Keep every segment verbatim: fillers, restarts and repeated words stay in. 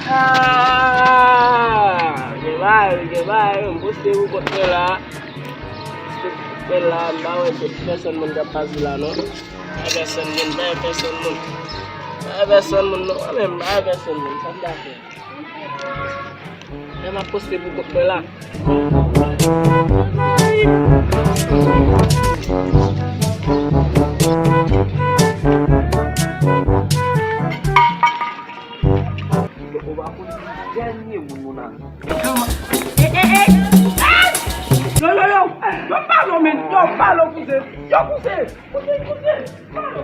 Ah, gen bagay wi, gen bagay wi, m poste pou kont mwen la. Poste pou kont mwen la, m pa wè se pèsonn moun k ap pase la non. M pa wè pèsonn moun, m pa wè pèsonn moun. M pa wè pèsonn moun non, mwen menm, m pa wè pèsonn moun, sa m ta fè? Men m ap poste pou kont mwen la. Dènye moun nou nan. Yo, yo, yo! Yo, pale w, men! Yo, pale w, kouzen! Yo, kouzen! Kouzen, kouzen! Pale w!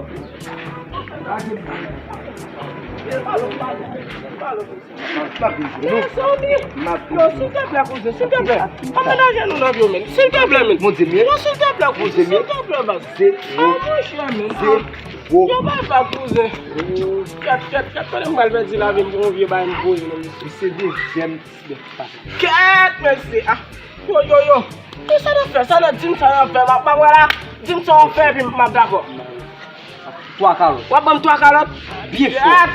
Pale w, pale w, pale w, kouzen! Mezanmi! Yo, silteplè, kouzen, silteplè! Pa menaje nou nan vi w, men! Silteplè, men! Yo, silteplè, kouzen, silteplè, baz! Ah, monchè, men! Yo, bay pa kouzen! Kèt, kèt, kèt, konnen m pral pèdi lavi m pou yon vye bagay m poze, men! Se dezyèm Kèt, mesye! Ah! Yo, yo, yo! Kisa n ap fè? Sa n ap di m, sa n ap fè? M ap, m ap wè la. Di m sa w ap fè, epi m ap dakò. Twa kalòt. W ap ban m twa kalòt? Byen fò. Kèt!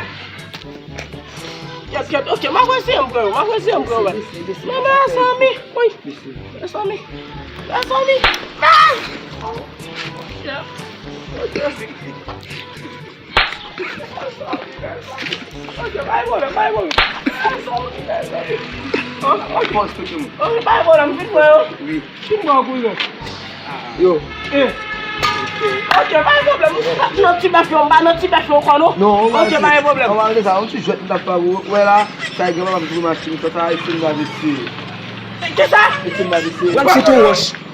Kèt, kèt. Ok, m ap eseye m pran yo. M ap eseye m pran yo. Men, men, mezanmi. Wi. Mezanmi. Mezanmi. Ah! Oh, shit. Ok. Ok, pa gen pwoblèm, pa gen pwoblèm. Ok, pa gen pwoblèm, fin pran yo. Wi. Fin pran yo, kouzen. Yo. Eh. Ok, pa gen pwoblèm. M pa nan ti bèf yo, m pa nan ti bèf yo ankò, non. Non, ok, pa gen pwoblèm. Ann pale de sa, yon ti jwèt m t ap fè avè w. Wè la, sa e granpapa m ki pou machin, sa, sa e fim travèse. Kisa? E fim travèse. Wè, se tou wòch.